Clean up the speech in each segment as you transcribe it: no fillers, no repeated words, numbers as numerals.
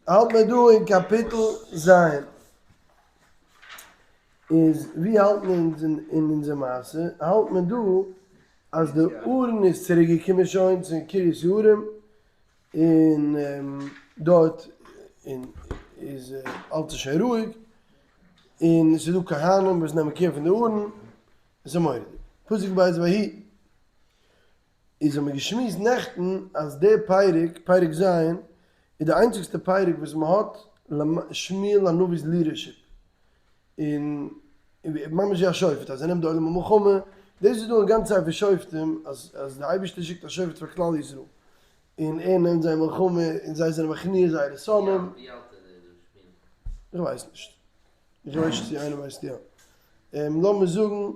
האלט מען דא אין קאפיטל ז'. איז ווי האלט מען אונז אין אונזער מעשה? האלט מען דא אז די ארון איז צוריק געקומען שוין צו קרית יערים, און דארט איז אלץ איז שוין רואיג, און עס איז דא כהנים וואס נעמען קעיר פון די ארון, עס איז מורא'דיג. פסוק ב' ויהי. איז האבן מיר געשמועסט נעכטן אז די פרק, פרק ז', איז די איינציגסטע פרק וואס מען האט שמואל הנביא'ס leadership, און ממש ווי א שופט אז ער נעמט די עולם אין מלחמה, דאס איז דא אין גאנץ ספר שופטים אז אז די אייבערשטער שיקט א שופט פאר כלל ישראל און ער נעמט זיי אין מלחמה און זיי זענען מכניע זייערע שונאים. ווי אלט איז דער שמואל? איך ווייס נישט. איך ווייס נישט צו איינער ווייסט יא. לאמיר זאגן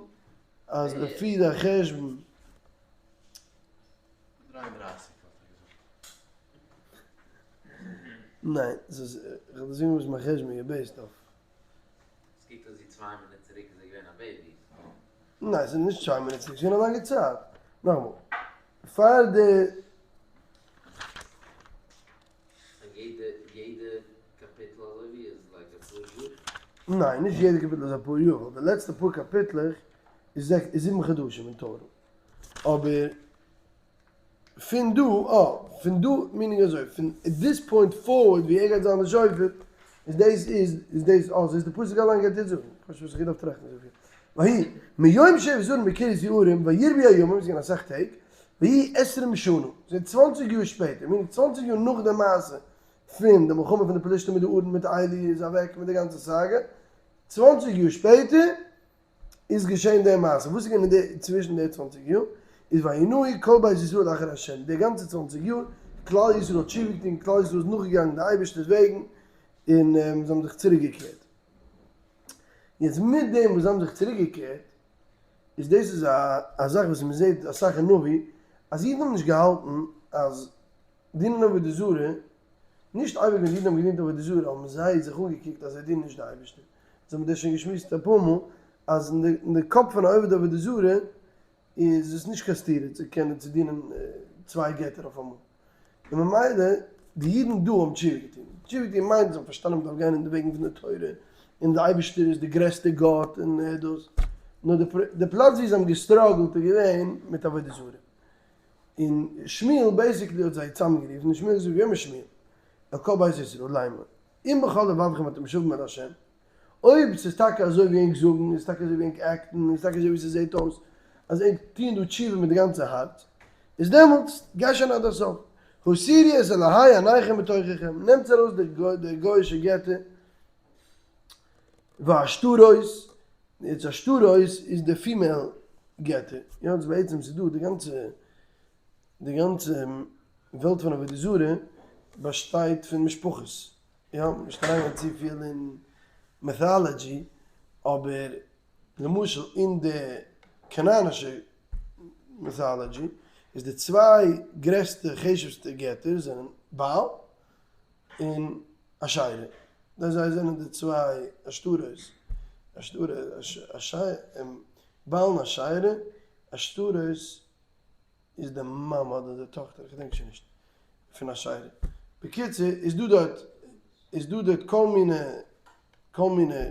אז לפי די חשבון. 33 האט ער געזאגט. ניין, ס'איז, איך וועל דיר זאגן וואס מיין חשבון איז גע based אויף. עס קוקט אויס ווי צוויי מינוט צוריק איז ער געווען א baby. ניין, ס'איז נישט צוויי מינוט צוריק, ס'איז געווען א לאנגע צייט. נאכאמאל, פאר די. און יעדע יעדע קאפיטל אזוי ווי איז like אפאר יאר? ניין, נישט יעדע קאפיטל איז אפאר יאר, ווייל די לעצטע פאר קאפיטלעך איז זעקס איז זיבן חדשים אין total. אבער פון דא אה, פון דא meaning אזוי, פון at this point forward ווי ער גייט זיין די שופט, איז דאס איז איז דאס אה, זעסט די פסוק אליין גייט דיר זאגן, כ'ווייס נישט וואס איך דארף טראכטן אזויפיל. ויהי מיום שבת ארון בקרית יערים וירבו הימים, ס'איז געווען אסאך טעג, ויהי עשרים שנה, ס'איז צוואנציג יאר שפעטער, meaning צוואנציג יאר נאך די מעשה פון די מלחמה פון די פלישתים מיט די ארון מיט עלי איז אוועק מיט די גאנצע סאגא, צוואנציג יאר שפעטער איז געשען די מעשה, וואס איז געווען אין די צווישן די צוואנציג יאר, איז וינועו כל בית ישראל אחר ה', די גאנצע צוואנציג יאר, כלל ישראל האט תשובה געטון, כלל ישראל איז נאכגעגאנגען די אייבערשטער'ס וועגן, און זיי האבן זיך צוריק געקערט. יעצט מיט דעם וואס זיי האבן זיך צוריק געקערט, איז דאס איז א א זאך וואס מען זעט אסאך אין נביא, אז אידן האבן נישט געהאלטן אז דינען עבודה זרה, נישט אייביג ווען אידן האבן געדינט עבודה זרה האבן זיי זיך אנגעקוקט אז זיי דינען נישט די אייבערשטער, אונז האבן דאס שוין געשמועסט אפאר מאל, אז אין די קאפ פון א עובד עבודה זרה איז עס נישט קיין סתירה צו קענען צו דינען צוויי געטער אויף אמאל, און ממילא די אידן דא האבן תשובה געטון, תשובה געטון מיינט זיי האבן פארשטאנען מ'דארף גיין אין די וועגן פון די תורה, און די אייבערשטער איז די גרעסטע גאט און ער דאס, נאר די פלאץ ווי זיי האבן גע struggle ט איז געווען מיט עבודה זרה, און שמואל basically האט זיי צוזאמגערופן, און שמואל האט געזאגט ויאמר שמואל אל כל בית ישראל לאמר אם בכל לבבכם אתם שבים אל ה', אויב ס'איז טאקע אזוי ווי ענק זאגן, איז טאקע אזוי ווי ענק act ן, איז טאקע אזוי ווי ס'זעט אויס אז ענק טוען דא תשובה מיט די גאנצע הארץ, איז דעמאלטס גיי שוין עד הסוף, הסירו את אלהי הנכר מתוככם, נעמטס ארויס די גוי'אישע געטער, והעשתרות, יעצט עשתרות איז די female געטער, יא בעצם ס'איז דא די גאנצע די גאנצע וועלט פון עבודה זרה באשטייט פון משפחות, יא, נישט אריינגיין צופיל אין mythology, אבער למשל אין די כנענישע mythology איז די צוויי גרעסטע חשוב'סטע געטער זענען בעל און אשרה, זיי זענען די צוויי עשתרות, בעל און אשרה, עשתרות איז די מאמע אדער די טאכטער, איך געדענק שוין נישט, פון אשרה. בקיצור, איז דא דארט, איז דא דארט כל מיני, כל מיני,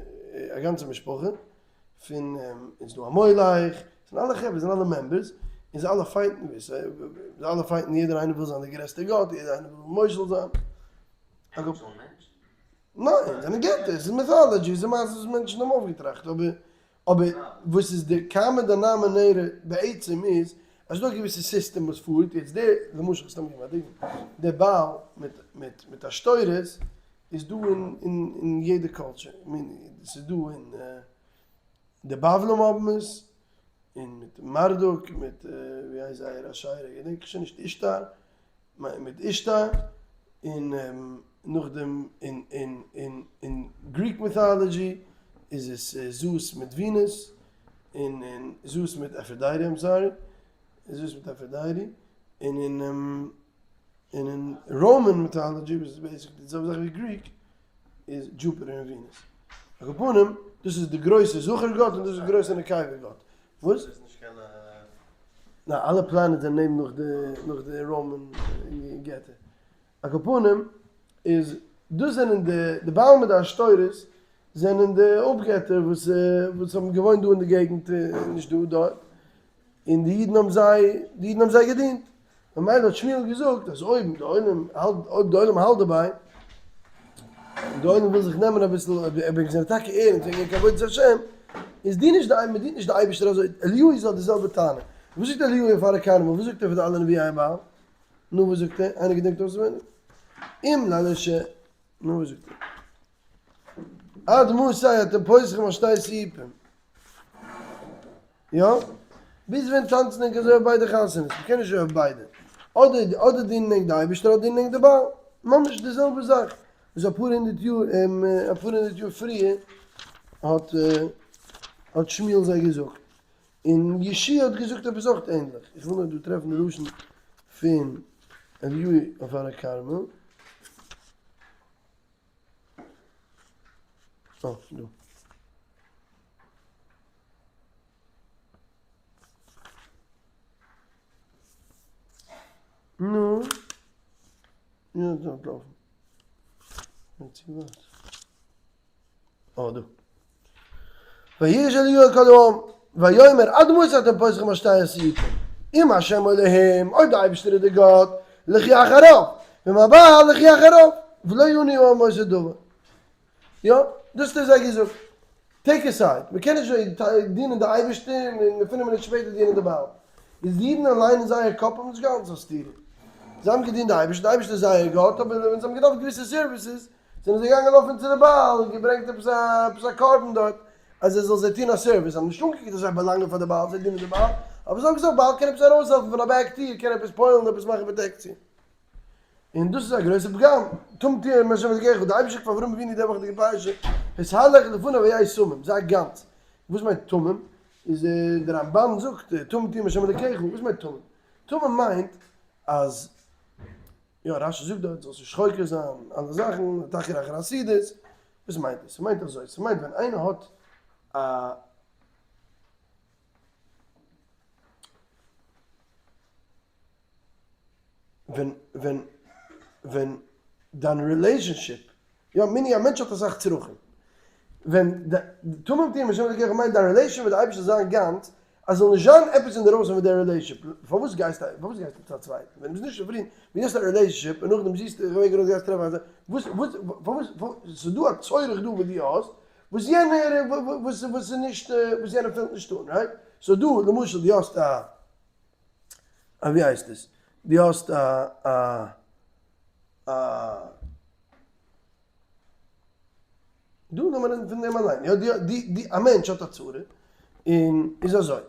א גאנצע משפחה, פון, איז דא א מולך, זענען אלע חברה, זענען אלע members, און זיי אלע fight ן, ווי זיי אלע fight ן, יעדער איינער וויל זיין די גרעסטע גאט, יעדער איינער וויל מושל זיין. Actual מענטשן? ניין, זענען געטער, ס'איז mythology, ס'איז מעשות וואס מענטשן האבן אויפגעטראכט, אבער אבער וואס איז די common denominator בעצם איז אז ס'דא א געוויסע סיסטעם וואס פארט, יעצט די, למשל סתם געבן א דוגמא, די בעל מיט מיט מיט עשתרות איז דא אין אין אין יעדע culture, I mean ס'איז דא אין די בבלים האבן עס, און מיט מרדוק מיט ווי הייסט זייער אשרה געדענק איך שוין נישט אישתר, מיט אישתר, און נאכדעם אין אין אין אין Greek mythology איז עס זאוס מיט וינוס, און און זאוס מיט אפרודייטי I'm sorry, זאוס מיט אפרודייטי, און אין און אין Roman mythology וואס איז basically די זעלבע זאך ווי Greek איז דזשופיטער און וינוס. על כל פנים, דאס איז די גרויסע זכר גאט און דאס איז די גרויסע נקבה גאט. וואס? איז נישט קיין. ניין, אלע planets זענען נעבן נאך די נאך די Roman געטער. על כל פנים איז. דאס זענען די די בעלים מיט די עשתורת זענען די אפגעטער וואס וואס האבן געוואוינט דא אין די געגנט נישט דא דארט, און די אידן האבן זיי די אידן האבן זיי געדינט, ממילא האט שמואל געזאגט אז אויב די עולם האלט אויב די עולם האלט דערביי, און די עולם וויל זיך נעמען אביסל אויב ענק זענען טאקע ערנסט וועגן ענק עבודת השם, איז דין נישט די מען דינט נישט די אייבערשטער אזוי, אליהו איז האט די זעלבע טענה, וואס זאגט אליהו אויף הר הכרמל, וואס זאגט ער פאר די אלע נביאי הבעל? נו וואס זאגט ער? איינער געדענקט אויסווענדיג? אם לילה ש. נו וואס זאגט ער? עד מתי אתם פוסחים על שתי סעיפים? יא? ביז ווען טאנצן ענק אזוי אויף ביידע חתונות? מ'קען נישט אויף ביידע. אדער אדער דינען ענק די אייבערשטער אדער דינען ענק די בעל. ממש די זעלבע זאך וואס אפאר הונדערט יאר אפאר הונדערט יאר פריער האט האט שמואל זיי געזאגט. און יהושע האט געזאגט עפעס אויך ענדליך. איך וויל נאר דא טרעפן די לשון פון אליהו אויף הר הכרמל. אה, דא. נו. יא, דא אנטלאפן. צו ווייט. אה, דא. וירש אליהו אל כל העם, ויאמר עד מתי אתם פוסחים על שתי הסעיפים, אם השם אלהים, אויב די אייבערשטער איז דער גאט, לכו אחריו, ואם הבעל, לכו אחריו, ולא ענו העם אותו דבר. יא, דאס האט ער זיי געזאגט. take a side, מען קען נישט דינען די אייבערשטער און פינף מינוט שפעטער דינען די בעל. איז די אידן אליין אין זייער קאפ האבן נישט געהאלטן ס'איז א סתירה. זיי האבן געדינט די אייבערשטער, די אייבערשטער איז זייער גאט, אבער ווען זיי האבן געדארפט געוויסע services, זענען זיי געגאנגען לויפן צו די בעל און געברענגט עפעס א עפעס א קרבן דארט אז ער זאל זיי טון א service, זיי האבן נישט אנגעקוקט אז זיי באלאנגען פאר די בעל, זיי דינען די בעל, אבער זיי האבן געזאגט בעל קען עפעס ארויסהעלפן פון א back טיר, קען עפעס פועל'ן, עפעס מאכן פראטעקציע. און דאס איז א גרויסע פגם, תמים תהיה עם השם אלקיך, די אייבערשטער זאגט פאר אברהם אבינו די וואכעדיגע פרשה, התהלך לפניו והיה תמים, זיי גאנץ, וואס מיינט תמים? איז די רמב"ן זאגט, תמים תהיה עם השם אלקיך, וואס מיינט תמים? תמים מיינט אז יא רש"י זאגט דארט זאלסט נישט חוקר זיין אלע זאכן, תחקור אחר העתידות, וואס מיינט עס? ס'מיינט אזוי, ס'מיינט ווען איינער האט א ווען ווען ווען דיין relationship יא meaning א מענטש האט אסאך צרכים, ווען די תמים תהיה עם השם אלקיך מיינט דיין relation מיט די אייבערשטער זאל זיין גאנץ, אז זאל נישט זיין עפעס אינדערויסן פון די relationship, פארוואס גייסטו פארוואס גייסטו צו א צווייטן ווען דו ביסט נישט צופרידן, ווען דו האסט א relationship און נאכדעם זוכסטו איך וועג ארויס גייסט טרעפן א וואס וואס פארוואס ס'איז דא א צורך דא וואס דו האסט וואס יענער וואס וואס איז נישט וואס יענער פילט נישט אן right? so דא למשל דו האסט א א ווי הייסט עס דו האסט א א א דא לאמיר רעדן פון דעם אליין, יא די די די א מענטש האט א צרה, און איז אזוי,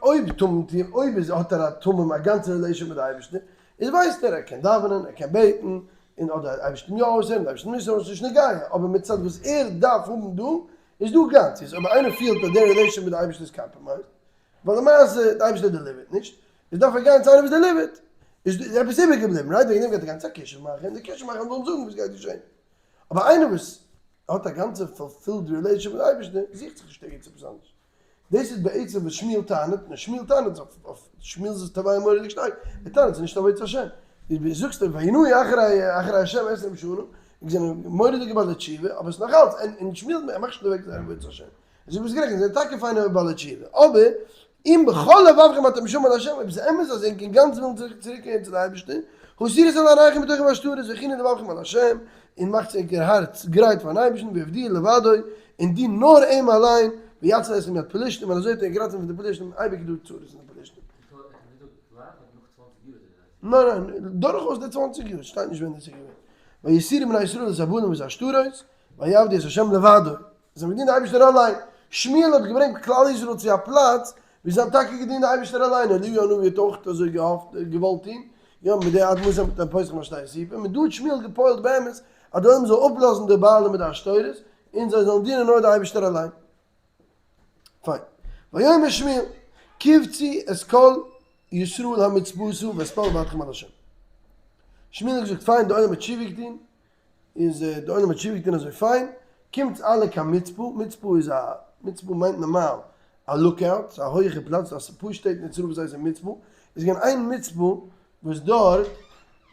אויב תמים תהיה אויב איז האט ער א תמים א גאנצע relation מיט די אייבערשטער, איז ווייסט ער ער קען דאווענען ער קען בעטן, און אדער אייבערשטן יא אויסהערן אייבערשטן נישט אויסהערן ס'נישט נוגע, אבער מצד וואס ער דארף האבן דא, איז דא גאנץ, איז אויב איינער פילט אז דער relation מיט די אייבערשטער איז compromised, ווייל למעשה די אייבערשטער deliver ט נישט, איז דארף ער גיין צו איינער וואס deliver ט, איז עפעס איבערגעבליבן, right? וועגן דעם גייט ער גיין צו א כישוף מאכער, און די כישוף מאכער זאל אים זאגן וואס גייט געשען. אבער איינער וואס האט א גאנצע fulfilled relation מיט די אייבערשטער, זוכט זיך נישט ערגעץ עפעס אנדערש. דאס איז בעצם וואס שמואל טענה'ט, און שמואל טענה'ט אויף שמואל'ס איז טבעי מורא'דיג שטארק, ער טענה'ט ס'איז נישט עבודת השם. דו זאגסט וינועו אחרי אחרי השם עשרים שנה, זיי זענען מורא'דיגע בעלי תשובה, אבער עס איז נאכאלץ, און שמואל ער מאכט נישט אוועק זייער עבודת השם. זיי ביסט גערעכט, זיי זענען טאקע פיינע בעלי תשובה, אבער אם בכל לבבכם אתם שבים אל ה', אויב ס'איז אמת אז ענק אינגאנצן ווילן זיך צוריקקערן צו די אייבערשטער, הסירו את נעליכם מתוככם העשתרות והכינו לבבכם אל ה', און מאכטס ענקער הארץ גרייט פארן אייבערשטן, ועבדוהו לבדו, און דינט נאר אים אליין, ויצל אתכם מיד פלשתים, און אזוי וועט ער ענק ראטעווען פון די פלשתים, אייביג איז דא צרות אין די פלשתים. ניין ניין, דורכאויס די צוואנציג יאר, ס'שטייט נישט ווען דאס איז געווען. ויסירו בני ישראל את הבעלים ואת העשתרות, ויעבדו את ה' לבדו. זיי האבן געדינט די אייבערשטער אליין. שמואל האט געברענגט כלל ישראל צו א פלאץ וואו זיי האבן טאקע געדינט די אייבערשטער אליין, אליהו הנביא האט אויך אזוי געהאפט, געוואלט טון, יא, מיט די עד מתי אתם פוסחים על שתי הסעיפים, און דא האט שמואל גע'פועל'ט באמת אז די עולם זאל אפלאזן די בעלים מיט די עשתרות, און זיי זאלן דינען נאר די אייבערשטער אליין. פיין. ויאמר שמואל, קבצו את כל ישראל המצפתה ואתפלל בעדכם אל ה'. שמואל האט געזאגט, פיין, די עולם האט תשובה געטון, איז די עולם האט תשובה געטון אזוי פיין, קומטס אלע קיין מצפה, מצפה איז א, מצפה מיינט נארמאל א lookout, ס'איז א הויעכע פלאץ, ס'איז א פאר שטעט אין ארץ ישראל וואס הייסן מצפה, איז געווען איין מצפה וואס דארט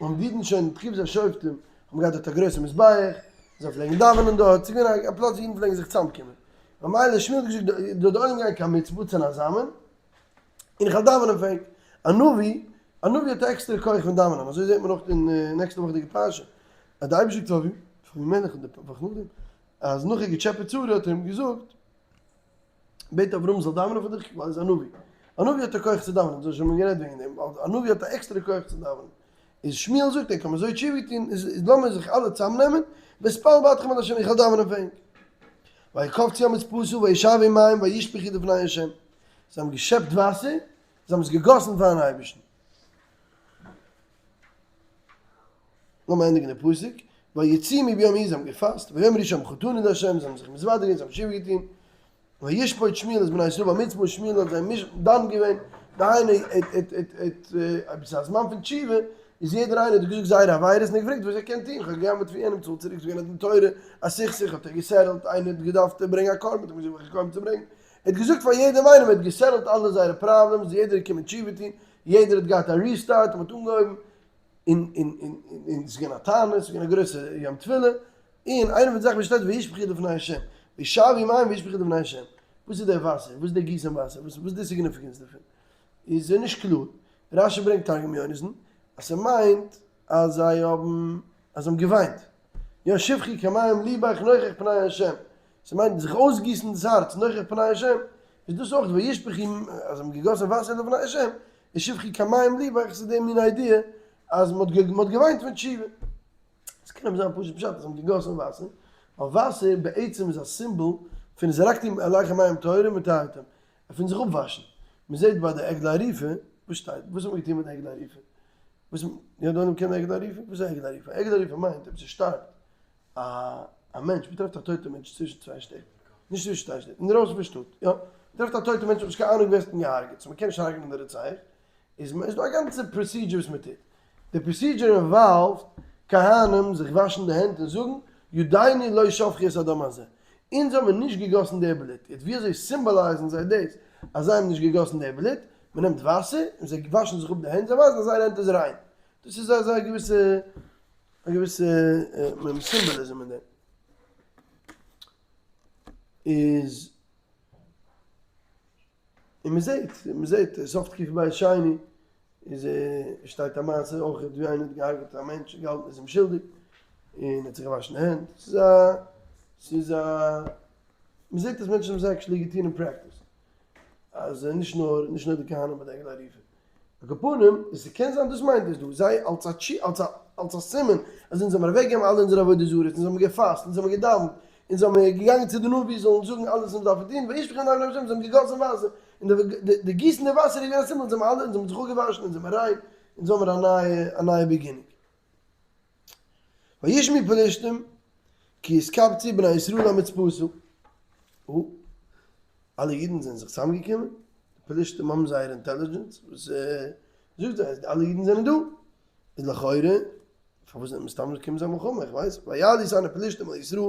האבן די אידן שוין תקופת השופטים האבן געהאט דארט א גרויסע מזבח, זיי פלעגן דאווענען דארט, ס'איז געווען א פלאץ ווי אידן פלעגן זיך צוזאמקומען, ממילא שמואל האט געזאגט זאל די עולם גיין קיין מצפה צונאזאמען, און איך וועל דאווענען פאר ענק. א נביא, א נביא האט א עקסטערע כח פון דאווענען, אזוי זעט מען אויך אין נעקסטע וואכעדיגע פרשה, אז די אייבערשטער זאגט פאר אבימלך און די וואך נאכדעם, אז נאך ער געטשעפעט שרה האט ער אים געזאגט, בעט אברהם זאל דאווענען פאר דיך ווייל ער איז א נביא. א נביא האט א כח צו דאווענען, אזוי שוין גערעדט וועגן דעם, ווייל א נביא האט א עקסטערע כח צו דאווענען. איז שמואל זאגט ער קען אזוי תשובה טון, איז לאמיר זיך אלע צוזאמנעמען, ואתפלל בעדכם אל ה' איך וועל דאווענען פאר ענק. ויקבצו העם מצפתה וישאבו מים וישפכו לפני ה'. זיי האבן געשעפט וואסער, זיי האבן עס געגאסן פארן אייבערשטן. לאמיר ענדיגן די פסוק, ויצומו ביום ההוא זיי האבן געפאסט, ויאמרו שם חטאנו לה', זיי האבן זיך מתוודה געווען, זיי האבן תשובה געטון, וישפוט שמואל את בני ישראל במצפה, שמואל האט זיי דן געווען, דהיינו אויב עס איז א זמן פון תשובה, איז יעדער איינער האט געזאגט זייערע עבירות און געפרעגט וואס ער קען טון, איך האב גע'גנב'עט פון יענעם צאל צוריק, ס'איז געווען א דין תורה, א סכסוך, האט ער געסעטלט, איינער האט געדארפט ברענגען א קרבן, האט ער געזאגט וועלכע קרבן צו ברענגען, ער האט געזאגט פאר יעדעם איינעם, ער האט געסעטלט אלע זייערע problems, יעדער איז געקומען תשובה טון, יעדער האט געהאט א restart, און מ'האט אנגעהויבן, און און און און ס'איז געווען א תענית, ס'איז געווען א גרויסע יום תפילה, און איינע פון די זאכן וואס שטייט וישפכו לפני ה', וישאבו מים וישפכו לפני ה', וואס איז דער וואסער, וואס איז דער גיסען וואסער, וואס איז די significance דערפון, איז נישט קלאר, רשי ברענגט תרגום יונתן אז ס'מיינט אז זיי האבן אז זיי האבן געוויינט, יא שפכי כמים לבך נוכח פני ה', ס'מיינט זיך אויסגיסן דאס הארץ נוכח פני ה', איז דאס אויך וישפכו אז זיי האבן געגאסן וואסער לפני ה', איז שפכי כמים לבך ס'איז די מין idea אז מ'האט געוויינט פון תשובה. עס קען אבער זיין פשוט פשט אז זיי האבן געגאסן וואסער, ווייל וואסער בעצם איז א סימבאל פון זרקתי עליכם מים טהורים וטהרתם, פון זיך אפוואשן. מ'זעט ביי די עגלה ערופה, וואס שטייט? וואס האט מען געטון מיט די עגלה ערופה? וואס יא די עולם קען די עגלה ערופה? וואס איז עגלה ערופה? עגלה ערופה מיינט אויב ס'שטארבט א א מענטש, מ'טרעפט א טויטע מענטש צווישן צוויי שטעט, נישט צווישן צוויי שטעט, אינדרויסן פון שטאט, יא, מ'טרעפט א טויטע מענטש, מ'האט נישט קיין אהנונג ווער ס'האט אים געהארגעט, so מ'קען נישט הרג'נען די רוצח, איז איז דא א גאנצע procedure וואס מ'טוט, די procedure involved כהנים זיך וואשן די הענט און זאגן ידינו לא שפכו את הדם הזה, אונז האבן נישט געגאסן די בלוט, יעצט ווי אזוי סימבאלייזן זיי דאס אז זיי האבן נישט געגאסן די בלוט, מ'נעמט וואסער און זיי וואשן זיך אפ די הענט, זיי ווייזן אז זייער הענט איז ריין, דאס איז אזא געוויסע א געוויסע symbolism אין דעם. איז און מען זעט, מען זעט סוף תקופת בית שני איז שטייט א מעשה אויך ווי איינער האט געהארגעט א מענטש און געהאלטן איז אים שולדיג און האט זיך געוואשן די הענט, ס'איז א ס'איז א מען זעט אז מענטשן האבן עס actually געטון אין practice, אז נישט נאר נישט נאר די כהנים ביי די עגלה ערופה. על כל פנים, און ס'קען זיין דאס מיינט עס דא, זיי אלס א טשי אלס א אלס א סימן אז אונז האבן אוועקגעגעבן אלע אונזערע עבודה זרות, אונז האבן געפאסט, אונז האבן געדאוונט, אונז האבן געגאנגען צו די נביא זאל אונז זאגן אלעס וואס מ'דארף טון, וישפכו מים לפני השם, זיי האבן געגאסן וואסער, און די די גיסן די וואסער איז געווען א סימן אונז האבן אלע אונז האבן זיך אפגעוואשן, אונז זעמער ריין, אונז האבן א נייע א נייע beginning. וישמעו פלשתים כי התקבצו בני ישראל המצפתה. אלע אידן זענען זיך צוזאמגעקומען, די פלשתים האבן זייער intelligence וואס זאגט זיי אז אלע אידן זענען דא, איז לכאורה פארוואס זענען מסתם קומען זיי מלחמה, איך ווייס, ויעלו סרני פלשתים על ישראל,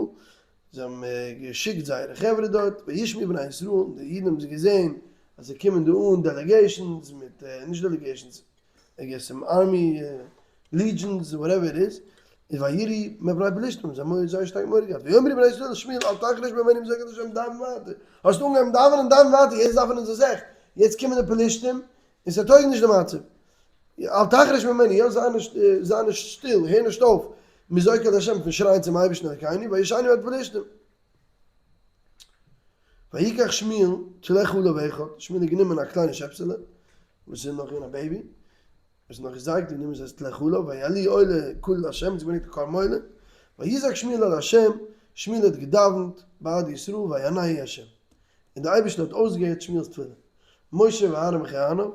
זיי האבן געשיקט זייערע חברה דארט, וישמעו בני ישראל, און די אידן האבן זיי געזען אז זיי קומען דא אן delegations מיט, נישט delegations, I guess some army legions whatever it is, איז ויראו מפני פלשתים, זיי האבן זייער שטארק מורא געהאט, ויאמרו בני ישראל אל שמואל אל תחרש ממנו מזעקת השם דאווען ווייטער, האסט אנגעהויבן דאווענען דאווען ווייטער, יעצט דארף מען אונזער זעך, יעצט קומען די פלשתים און ס'טויג נישט די מצב, אל תחרש ממנו, יא זיי נישט זיי נישט שטיל, הער נישט אויף, מזעקת השם פון שרייען צום אייבערשטן אלקינו, וישענו את פלשתים. ויקח שמואל טלה חלב אחד, שמואל האט גענומען א קליינע שעפסעלע, וואס איז נאך געווען א baby, וואס איז נאך געזייגט, און גענומען זיי טלה חלב, ויעלוהו עולה כליל לה', און געברענגט א קרבן עולה, ויזעק שמואל אל ה', שמואל האט געדאווענט בעד ישראל, ויענהו ה', און דער אייבערשטער האט אויסגעהערט שמואל'ס תפילה, משה ואהרן בכהניו,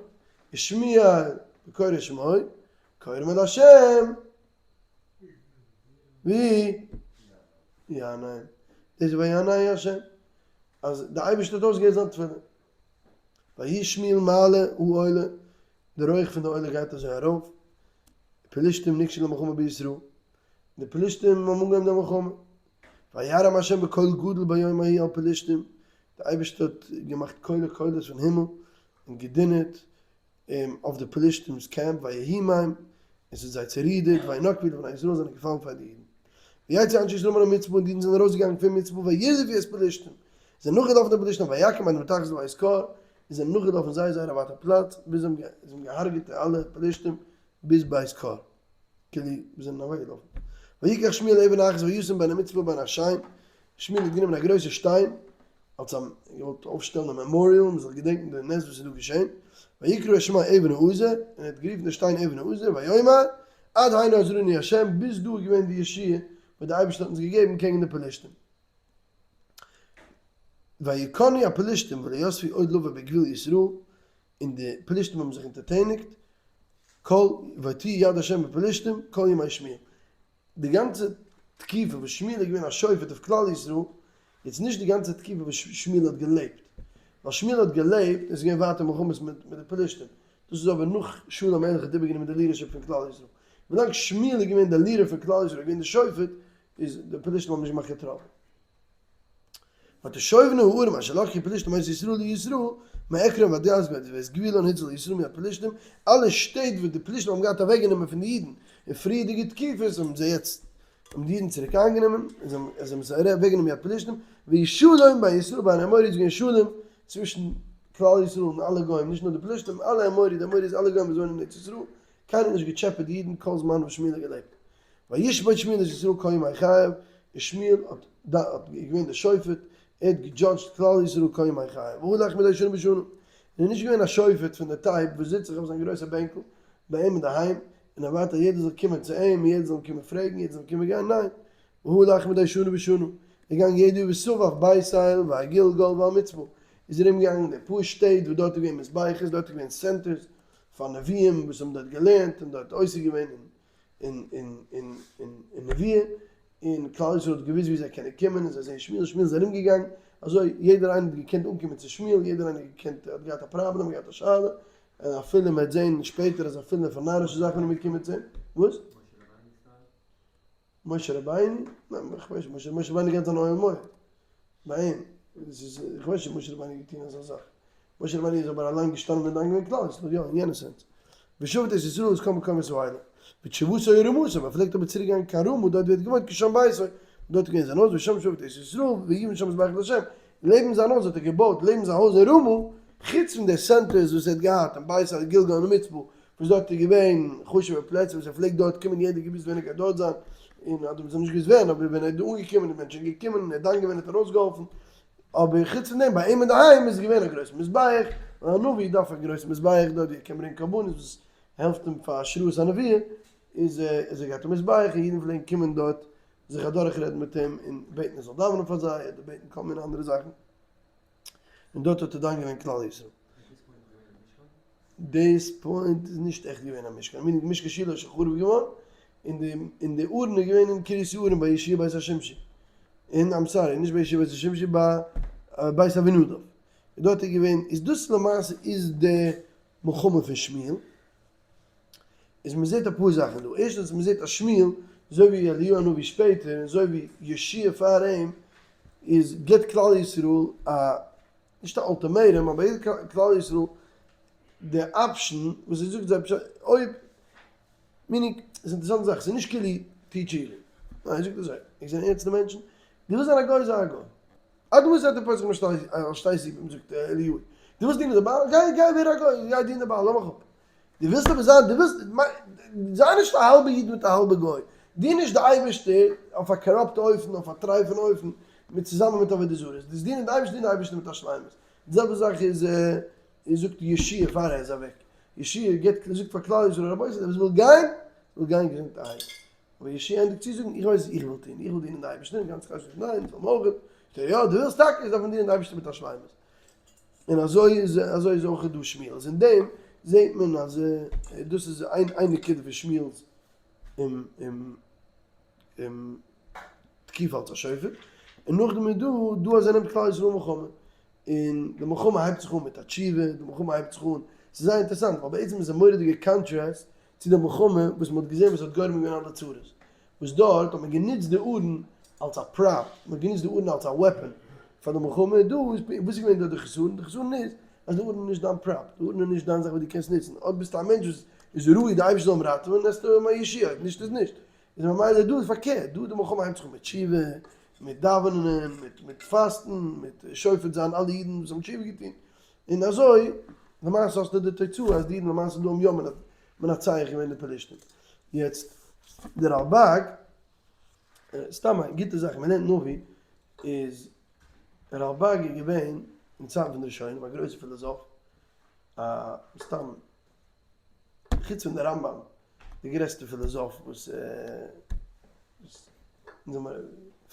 ושמואל בקוראי שמו, קוראים אל ה', ווי? יענעם. דאס איז ויענהו ה', אז דער אייבערשטער האט אויסגעהערט זיין תפילה. ויהי שמואל מעלה העולה, די רויך פון די עולה גייט אזוי ארויף, פלשתים נגשו למלחמה בישראל, די פלשתים האבן אנגעהויבן די מלחמה, וירעם ה' בקול גדול ביום ההוא על פלשתים, די אייבערשטער האט געמאכט קולי קולות פון הימל און געדונערט אויף די פלשתים'ס קעמפ, ויהי מים, און און ס'האט זיי צערודערט, וינקמו לבני ישראל זענען געפאלן פאר די אידן. ויצאו אנשי ישראל מן המצפה און די אידן זענען ארויסגעגאנגען פון מצפה וירדפו את פלשתים, זענען נאכגעלאפן די פלשתים ויכום עד מתחת לבית כור, און זענען נאכגעלאפן זייער זייער א ווייטע פלאץ, ביז זיי האבן געהארגעט די אלע פלשתים ביז בית כור, כאילו זיי זענען אוועקגעלאפן. ויקח שמואל אבן אחת וישם בין המצפה ובין השן, שמואל האט גענומען א גרויסע שטיין, אלס א געוואלט אויפשטעלן א memorial מען זאל געדענקן די נס וואס איז דא געשען, ויקרא את שמה אבן העזר, און ער האט גערופן די שטיין אבן העזר, ויאמר, עד הנה עזרנו ה', ביז דא איז געווען די ישועה וואס די אייבערשטער האט אונז געגעבן קעגן די פלשתים. ויכנעו הפלשתים ולא יספו עוד לבוא בגבול ישראל, און די פלשתים האבן זיך אונטערטעניגט, כל ותהי יד ה' בפלשתים כל ימי שמואל. די גאנצע תקופה וואס שמואל איז געווען א שופט אויף כלל ישראל, איז נישט די גאנצע תקופה וואס שמואל האט געלעבט, ווייל שמואל האט געלעבט איז געווען ווייטער מלחמות מיט די פלשתים, דאס איז אבער נאך שאול המלך האט איבערגענומען די leadership פון כלל ישראל, ווילאנג שמואל איז געווען די leader פון כלל ישראל, איז געווען די שופט, איז די פלשתים האבן נישט געמאכט קיין trouble. ותשובנה הערים אשר לקחו פלשתים מאת ישראל לישראל, מעקרון ועד גת ואת גבולן הציל ישראל מיד פלשתים, אלע שטעט וואס די פלשתים האבן געהאט אוועקגענומען פון די אידן אין פריערדיגע תקופות האבן זיי יעצט האבן די אידן צוריק איינגענומען און זיי האבן זיי אוועקגענומען מיד פלשתים, ויהי שלום בין ישראל ובין האמורי איז געווען שלום צווישן כלל ישראל און אלע גוים נישט נאר די פלשתים אלע אמורי די אמורי איז אלע גוים וואס וואוינען אין ארץ ישראל קיינער האט נישט געטשעפעט די אידן כל זמן וואס שמואל האט געלעבט. וישפוט שמואל את ישראל כל ימי חייו, און שמואל האט האט געווען דער שופט, ער האט געדזשאדזשט כלל ישראל כל ימי חייו, והלך מדי שנה בשנה, און איז נישט געווען א שופט פון די type וואס זיצט זיך אויף זיין גרויסע בענקל ביי אים אינדערהיים, און ערווארט אז יעדער זאל קומען צו אים, און יעדער זאל אים קומען פרעגן, יעדער זאל אים קומען גיין, ניין, והלך מדי שנה בשנה, ער איז געגאנגען יעדע יאר וסבב בית אל והגלגל והמצפה, איז ארום געגאנגען די פאר שטעט וואס דארט איז געווען מזבחות, דארט איז געווען centers פאר נביאים וואס האבן דארט געלערנט און דארט עוסק געווען אין אין אין אין אין אין נבואה, און כלל ישראל האט געוואוסט ווי זיי קענען קומען און זיי זעהן שמואל, שמואל איז ארום געגאנגען, אזוי יעדער איינער האט געקענט אנקומען צו שמואל, יעדער איינער האט געקענט האט געהאט א פראבלעם, געהאט א שאלה, און אפילו מען וועט זעהן שפעטער אז אפילו פאר נארישע זאכן איז מען געקומען צו אים, וואס? משה רבינו? ניין, איך ווייס נישט, משה רבינו גייט זיין אוהל מועד ביי אים, איך ווייס נישט משה רבינו האט געטון אזא זאך, משה רבינו איז אבער אליין געשטאנען און דן געווען כלל ישראל, יא אין יענע sense, ושפט את ישראל את כל מקומות האלה, ותשובתו לרמתו, מען פלעגט אבער צוריק גיין קיין רמה דארט ווי ער האט געוואוינט כי שם ביתו, דארט איז געווען זיין הויז ושם שפט את ישראל ויבן שם מזבח לה', לעבן זיין הויז האט ער געבויט לעבן זיין הויז אין רמה, חוץ פון די centers וואס ער האט געהאט אין בית אל גלגל און מצפה, וואס דארט איז געווען חשוב'ע פלעצער וואס ער פלעגט דארט קומען יעדער געוואוסט ווען ער גייט דארט זיין, און אדער מ'האט נישט געוואוסט ווען, אבער ווען ער איז אנגעקומען איז מענטשען געקומען און ער האט דן געווען האט ארויסגעהאלפן, אבער חוץ פון דעם ביי אים אינדערהיים איז געווען א גרויסע מזבח, ווייל א נביא דארף א גרויסע מזבח דארט ווי ער קען ברענגען קרבנות וואס העלפט אים פאר השראת הנבואה, איז איז ער געהאט א מזבח און אידן פלעגן קומען דארט זיך אדורכרעדן מיט אים און בעטן ער זאל דאווענען פאר זיי אדער בעטן כל מיני אנדערע זאכן. און דארט האט ער דן געווען כלל ישראל. דאס point איז נישט עכט געווען א משכן, meaning משכן שילה איז שוין חרוב געווארן, און די און די ארון איז געווען אין קרית יערים ביי יהושע בית השמשי, און I'm sorry נישט ביי יהושע בית השמשי ביי בית אבינדב, און דארט איז געווען, איז דאס למעשה איז די מלחמה פון שמואל. איז מען זעט אפאר זאכן דא, ערשטנס מען זעט אז שמואל, אזוי ווי אליהו הנביא שפעטער און אזוי ווי יהושע פאר אים, איז גיבט כלל ישראל א, נישט א ultimatum, אבער ער גיבט כלל ישראל די option וואס ער זאגט זיי פשט, אויב, meaning, ס'איז אינטערעסאנטע זאך, ס'איז נישט כאילו טו תשובה, ניין ער זאגט אזוי, ענק זענען ערנסטע מענטשן, דו ווילסט זיין א גוי זיי א גוי, עד מתי אתה פוסח על שתי סעיפים זאגט אליהו, דו ווילסט דינען די בעל, גיי גיי ווער א גוי, גיי דין די בעל, לאז מיך אפ. דו ווילסט אבער זיין, דו ווילסט, זיי נישט א האלבע איד מיט א האלבע גוי, דין נישט די אייבערשטער אויף א corrupt אופן, אויף א טרייפן אופן, מיט צוזאמען מיט עבודה זרה, דאס דינען די אייבערשטער, דין די אייבערשטער מיט א שלימות. די זעלבע זאך איז, איז זאגט יהושע פאר ער איז אוועק, יהושע געבט, זאגט פאר כלל ישראל, רבותי דער וואס וויל גיין, זאל גיין געזונטערהייט. אבער יהושע ענדיגט צו זאגן, איך ווייס וואס איך וויל טון, איך וויל דינען די אייבערשטער, און גאנץ כלל ישראל זאגט ניין, אונז ווילן אויך, זאגט ער, יא, דו ווילסט טאקע, איז דארף מען דינען די אייבערשטער מיט א שלימות. און אזוי איז אזוי איז אויך דא שמואל, איז אין דעם זעט מען אז דאס איז איין איין נקודה פון שמואל'ס תקופה אלס א שופט, און נאכדעם איז דא דא אז ער נעמט כלל ישראל מלחמה, און די מלחמה הייבט זיך אן מיט א תשובה, די מלחמה הייבט זיך אן, ס'איז זייער אינטערעסאנט ווייל בעצם איז א מורא'דיגע contrast צו די מלחמה וואס מ'האט געזען וואס האט גורם געווען אלע צרות, וואס דארט האט מען גענוצט די ארון אלס א prop, מען האט גענוצט די ארון אלס א weapon פאר די מלחמה, דא איז, וואס איז געווען דארט די חסרון? די חסרון איז אז די ארון איז נישט דיין prop, די ארון איז נישט דיין זאך וואס דו קענסט נוצן, אויב ביסטו א מענטש וואס. איז ראוי די אייבערשטער זאל אים ראטעווען, וועסטו האבן א ישועה, אויב נישט איז נישט. איז ממילא דא איז פארקערט, דא די מלחמה הייבט זיך אן מיט תשובה, מיט דאווענען, מיט מיט פאסטן, מיט שופט זיין אלע אידן וואס האבן תשובה געטון, און אזוי למעשה האסטו די תוצאה אז די אידן למעשה דא האבן יא מנצח געווען די פלשתים. יעצט די רלבג, סתם א גוטע זאך, מען לערנט נביא, איז רלבג איז געווען אין צייטן פון די ראשונים א גרויסע פילאזאף, א סתם חוץ פון די רמב"ם די גרעסטע פילאזאף וואס אונז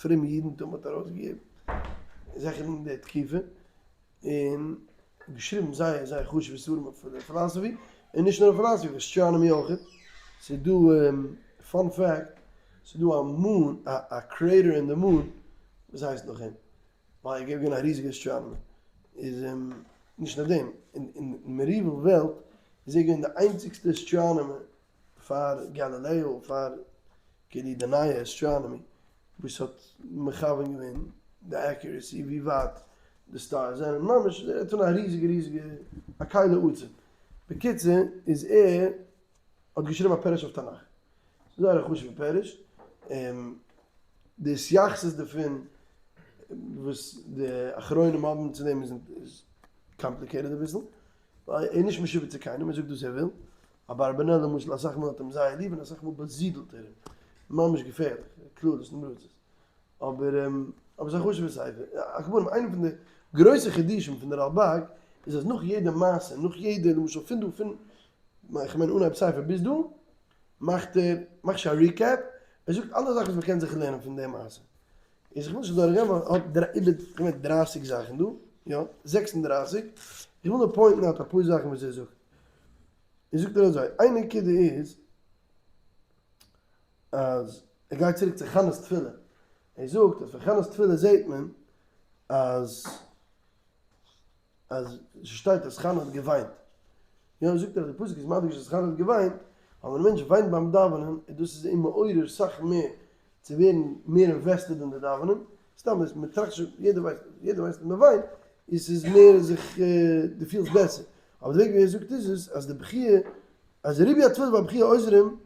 פרומע אידנטום האט ארויסגעגעבן, זיכער אין די תקופה, און געשריבן זייער זייער חשוב'ע ספרים אויף philosophy, און נישט נאר philosophy, astronomy אויך, ס'איז דא, fun fact, ס'איז דא א moon, א crater אין די moon וואס הייסט נאך אים, ווייל ער איז געווען א ריזיגע astronomer, איז נישט נאר דעם, אין medieval וועלט איז ער געווען די איינציגסטע astronomer פאר גאלילעא, פאר כאילו די נייע astronomy וואס האט מכוון געווען די accuracy ווי ווייט די stars זענען, ממש ער האט פון א ריזיגע ריזיגע א כלי עצום, בקיצור איז ער האט געשריבן א פירוש אויף תנך, ס'איז זייער א חשוב'ע פירוש, די התייחסות דערפון וואס די אחרונים האבן צו דעם איז complicated אביסל, ווייל ער איז נישט משועבד צו קיינעם, ער זאגט וואס ער וויל, אברבנאל למשל אסאך מאל האט אים זייער ליב און אסאך מאל באזידלט ער אים, ממש געפערליך, קללות נמרצות, אבער אבער ס'איז א חשוב'ע ספר, על כל פנים איינע פון די גרויסע חידושים פון די רלבג איז אז נאך יעדע מעשה, נאך יעדע למשל פון דא פון כ'מיין אנהייב ספר ביז דא, מאכט ער מאכט שוין א recap, ער זאגט אלע זאכן וואס מ'קען זיך לערנען פון די מעשה, איז איך וויל נישט דורך גיין ווייל ער האט איבער כ'מיין דרייסיג זאכן דא, יא, 36, איך וויל נאר point ן out אפאר זאכן וואס ער זאגט. איז זאגט ער אזוי, איין נקודה איז אז ער גייט צוריק צו חנה'ס תפילה, ער זאגט אז פון חנה'ס תפילה זעט מען אז אז ס'שטייט אז חנה האט געוויינט, יא זאגט ער אז די פסוק איז מדגיש אז חנה האט געוויינט, ווייל ווען א מענטש וויינט ביים דאווענען איז דאס איז אים מעורר סאך מער צו ווערן מער invested אין די דאווענען, סתם איז מען טראכט שוין, יעדער ווייסט, יעדער ווייסט אז מען וויינט, איז ס'איז מער זיך, דו פילסט בעסער, אבער די וועג ווי ער זאגט איז עס אז די בכיה, אז ריבוי התפילה והבכיה עוזרים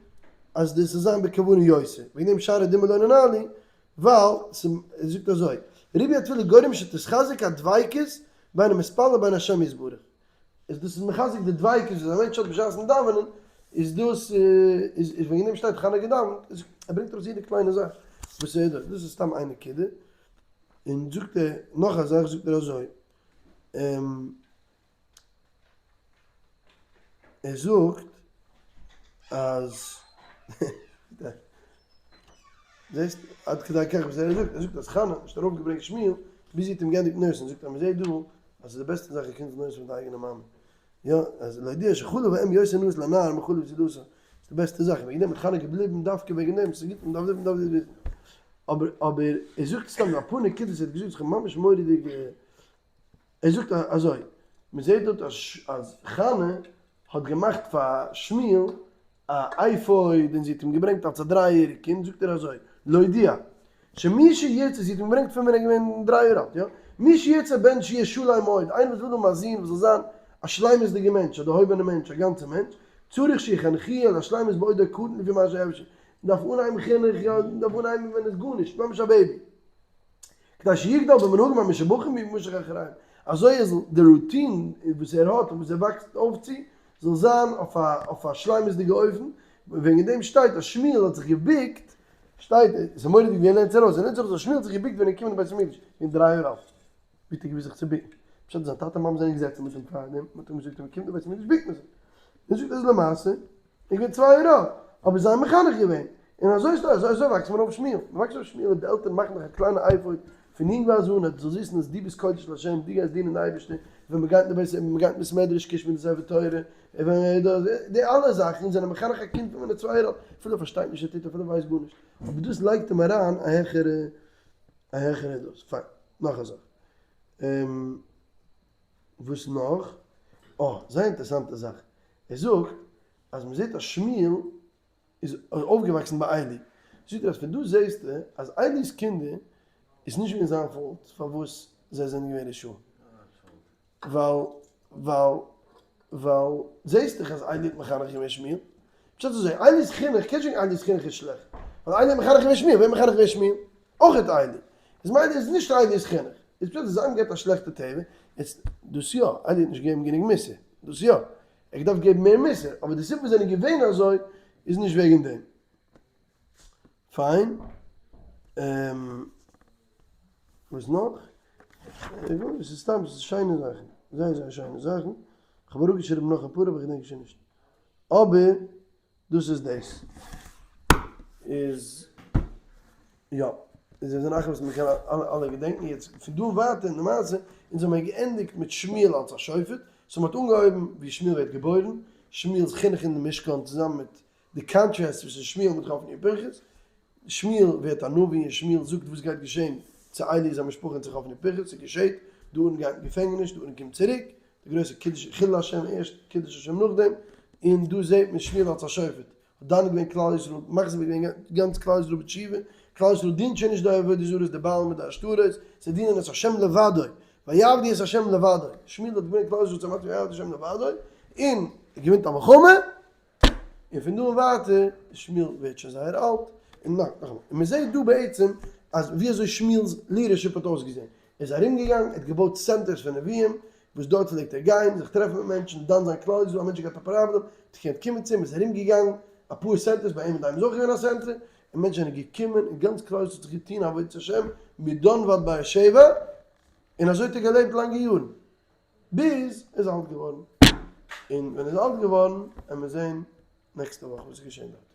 אז דאס זאל זיין בכוונה יותר, וועגן דעם שערי דמעה לא ננעלו, ווייל ס' ער זאגט אזוי, ריבוי התפילה גורם שתתחזק הדביקות בין המתפלל ובין השם יתברך, איז דאס איז מחזק די דביקות וואס א מענטש האט בשעת'ן דאווענען, איז דאס איז איז וועגן דעם שטייט חנה געדאווענט, איז ער ברענגט ארויס יעדע קליינע זאך וואס ער דאס, דאס איז סתם איין נקודה, און זאגט ער נאך א זאך זאגט ער אזוי, ער זאגט אז זעסט עד כדי כך וואס ער זאגט, ער זאגט אז חנה האט נישט ארויפגעברענגט שמואל ביז זי האט אים געענדיגט nurse ן, זאגט ער מ'זעט דא אז ס'איז די בעסטע זאך א קינד זאל nurse ן פון די אייגענע מאמע, יא, אז להודיע שחלב האם יותר נאות לנער מחלב זולתו, ס'איז די בעסטע זאך, וועגן דעם האט חנה געבליבן דווקא וועגן דעם, ס'איז גוט מ'דארף דאס מ'דארף דאס וויסן, אבער אבער ער זאגט סתם אפאר נקודות ער האט געזאגט זיך ממש מורא'דיג. ער זאגט אזוי, מען זעט דארט אז חנה האט געמאכט פאר שמואל א אפוד און זי האט אים געברענגט אלס א דריי יעריג קינד, זאגט ער אזוי, להודיע שמי שירצה, זי האט אים געברענגט פון ווען ער איז געווען 3 יאר אלט, יא, מי שירצה בן שיהיה שלם מאוד, איינער וואס וויל האבן א זון וואס זאל זיין א שלימות'דיגער מענטש, א דערהויבענער מענטש, א גאנצער מענטש, צריך שיחנכוהו על השלימות בעודו קטן לפי מה שאפשר, מען דארף אנהייבן חינוך, יא, מען דארף אנהייבן ווען עס איז גארנישט, ממש א baby. כדי שיגדל במנהגים המשובחים וימשך אחריהם, אזוי אז די routine וואס ער האט און וואס ער וואקסט אויף צו, זאל זיין אויף א אויף א שלימות'דיגע אופן, וועגן דעם שטייט אז שמואל האט זיך געבוקט, שטייט, עס איז מורא'דיג ווי ער לערנט עס ארויס, ער לערנט ארויס אז שמואל האט זיך געבוקט ווען ער איז געקומען אין בית המקדש, געווען 3 יאר אלט, ווי האט ער געוואוסט זיך צו בוקן? פשט איז זיין טאטע מאמע זענען געזעצן מיט אים פארדעם, מען האט אים געזאגט אז מען קומט אין בית המקדש בוקט מען זיך, און זאגט אז למעשה איך בין 2 יאר אלט, אבער זיי מחנך געווען, און אזוי איז אזוי אזוי וואקסט מען אויף שמואל, מען וואקסט אויף שמואל אויב די עלטערן מאכן דיך א קליינע אפוד פון יונגווייז אן אז דו זאלסט וויסן אז דו ביסט קודש להשם, דו גייסט דינען די אייבערשטער, ווען מען גייט אין די בית ווען מען גייט אין בית מדרש קישט מען די ספר תורה, און ווען די אלע זאכן זענען מחנך א קינד פון ווען ער איז 2 יאר אלט, אפילו ער פארשטייט נישט וואס ער טוט אפילו ער ווייסט גארנישט, אבער דאס לייגט אים אריין א העכערע א העכערע דאס, פיין, נאך א זאך. וואס נאך? אה, זייער אינטערעסאנטע זאך, ער זאגט אז מען זעט אז שמואל איז אויפגעוואקסן ביי עלי, זאגט ער אז פון דא זעסטו אז עלי'ס קינדער איז נישט געווען זיין fault פארוואס זיי זענען געווען רשעים, ווייל ווייל. ווייל זעהסט דאך אז עלי האט מחנך געווען שמואל. פשט איז אזוי, עלי'ס חינוך, קענסט נישט זאגן עלי'ס חינוך איז שלעכט, ווייל עלי האט מחנך געווען שמואל, ווער האט מחנך געווען שמואל? אויך עלי. איז מילא איז נישט עלי'ס חינוך. איז פשט אז זיי האבן געהאט א שלעכטע טבע, יעצט דאס יא, עלי האט נישט געגעבן גענוג מוסר, דאס יא, ער האט געדארפט געבן מער מוסר, אבער די סיבה וואס זענען געווען אזוי איז נישט וועגן דעם. פיין. וואס נאך? עס איז סתם, עס איז שיינע זאכן, זייער זייער שיינע זאכן. איך האב אראפגעשריבן נאך אפאר אבער איך געדענק שוין נישט. אבער דאס איז דאס. איז יא. איז דאס זענען זאכן וואס מען קען אלע געדענקן. יעצט פון דא ווייטער אין די מעשה, אונז האבן מיר געענדיגט מיט שמואל אלס א שופט. so מען האט אנגעהויבן ווי שמואל ווערט געבוירן, שמואל'ס חינוך אין די משכן צוזאמען מיט די contrast צווישן שמואל מיט חפני און פנחס, שמואל ווערט א נביא און שמואל זאגט וואס גייט געשען צו עלי זיין משפחה און צו חפני און פנחס, ס'געשעט, די ארון גייט אין געפענגעניש, די ארון קומט צוריק, די גרויסע קידוש חילול השם ערשט, קידוש השם נאכדעם, און דא זעט מען שמואל אלס א שופט, האט דן געווען כלל ישראל, מחזיר געווען גאנץ כלל ישראל בתשובה, כלל ישראל דינט שוין נישט די עבודה זרות, די בעלים מיט די עשתרות, זיי דינען את השם לבדו, ויעבדו את השם לבדו, שמואל האט געברענגט כלל ישראל צו א מצב ויעבדו את השם לבדו, און ער געווינט א מלחמה, און פון דא און ווייטער שמואל ווערט שוין זייער אלט, און נאכאמאל, און מען זעט דא בעצם אז ווי אזוי שמואל'ס leadership האט אויסגעזען, ער איז ארום געגאנגען, ער האט געבויט centers פון נביאים, וואס דארט פלעגט ער גיין, זיך טרעפן מיט מענטשן, דן זיין כלל ישראל, א מענטש האט געהאט א פראבלעם, האט געקענט קומען צו אים, ער איז ארום געגאנגען אפאר centers, ביי אים אינדערהיים איז אויך געווען א center, און מענטשן זענען געקומען, און גאנץ כלל ישראל האט זיך געטון עבודת השם, מדן ועד באר שבע, און אזוי האט ער געלעבט לאנגע יארן. ביז ער איז אלט געווארן, און ווען ער איז אלט געווארן וועלן מיר זען נעקסטע וואך וואס איז געשען דארט.